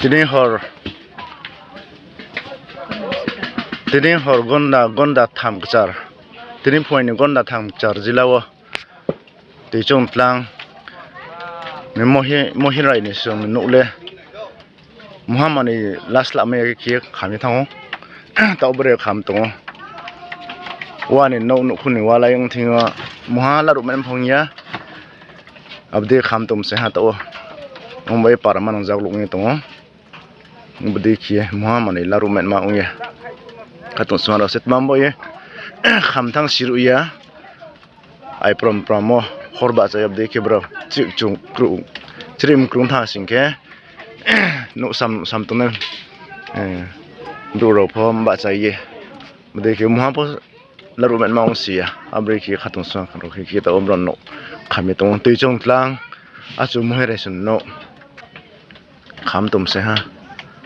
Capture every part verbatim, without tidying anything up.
Tini hor, tini hor gonda, gonda tham kchar. Tini phuaini gonda tham kchar jila wo toichong tlang ni mohi-, mohirai ni song ni nouh le muha manoi la slamai ya khe kham ye thanng ou. Taoh bre kham tong ou. Wa ni nouh nuhkhu ni walai ong thing yo muha laruh mai phung ya. Abo dei kham tong se ha taoh wo. Ong bai para manang jak luh ye tong ou. Abo dei khe muha manoi laruh mai ma ong ye. Khatungsung rao se tma bo ye kham thanng siruh ya. Ai prom prom wo hor bahcha ye abo dei khe brao chrim krung tha sing khe, nouh sam, sam tongnai, brouh rao pho bahcha ye. Bodei khe muha pho laruh mai ma ong si ya. Abo dei khe khatungsung rao khe khe taoh wo brao nouh kham ye tong ou. Toichong tlang, achu mohirai song ni nouh kham tong se ha.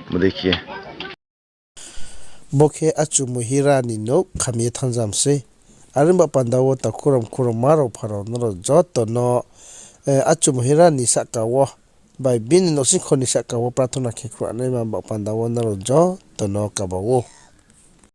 Bodei khe. Bo khe achu mohirai ni nouh kham ye thanng jam sei. Are ba panda wo takhu rao mkhu rao ma rao pha rao nrao joto no, achu mohirai ni sahka wo, bai bini nouhsingkho ni sahka wo prathona khe khruhnaima ba panda wo nrao joto no kaba ou.